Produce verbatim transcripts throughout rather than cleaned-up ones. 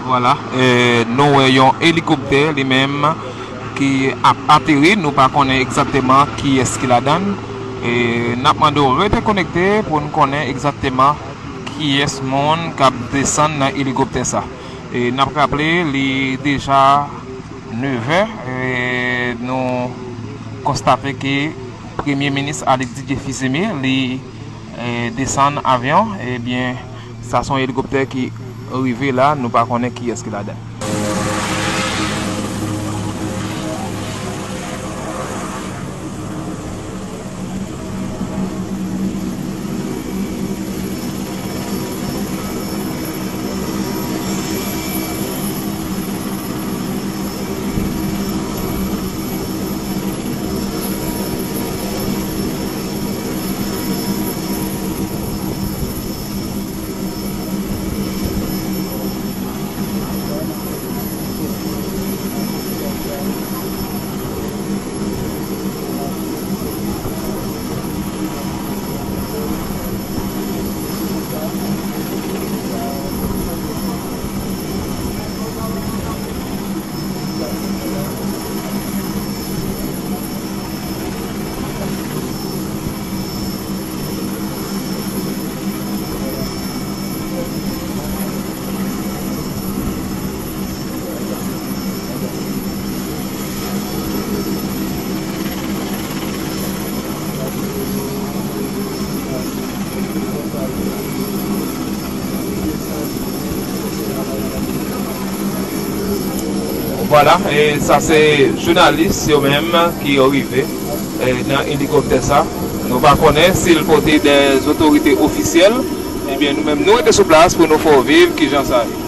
Vwala, e, nou wè yon elikoptè li menm ki ap ateri, nou pa konnen egzakteman kiyès ki ladan l. E, n ap mande w rete konekte pou n konnen egzakteman kiyès moun k ap desann nan elikoptè sa. E, n ap raple, li deja nevè, e, nou konstate ke Premye Minis Alex Didier Fils-Aimé, li, e, desann avyon, ebyen, sa se yon elikoptè ki rive la, nou pa konnen kiyès ki ladan. Vwala, e sa se jounalis yo menm ki rive, e, nan elikoptè sa. Nou pa konnen si l pote de otorite ofisyèl. Ebyen, nou menm, nou rete sou plas pou nou fè w viv kijan sa ye.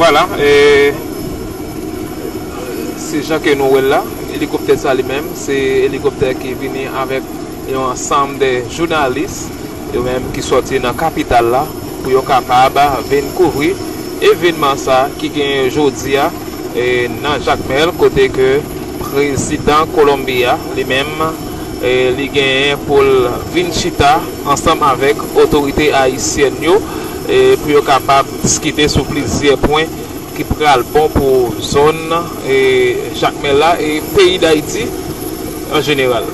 Vwala, e, se jan ke nou wè l la, elikoptè sa li menm, se elikoptè ki vini avèk yon ansanm de jounalis, yo menm ki sòti nan kapital la, pou yo kapab vin kouvri evènman sa ki genyen jodi a, e, nan Jakmèl, kote ke prezidan Kolonbi a, li menm, e, li genyen pou l vin chita ansanm avèk otorite ayisyèn yo, e, pou yo kapab diskite sou plizyè pwen ki pral bon pou zòn, e, Jakmèl la e peyi Dayiti an jeneral.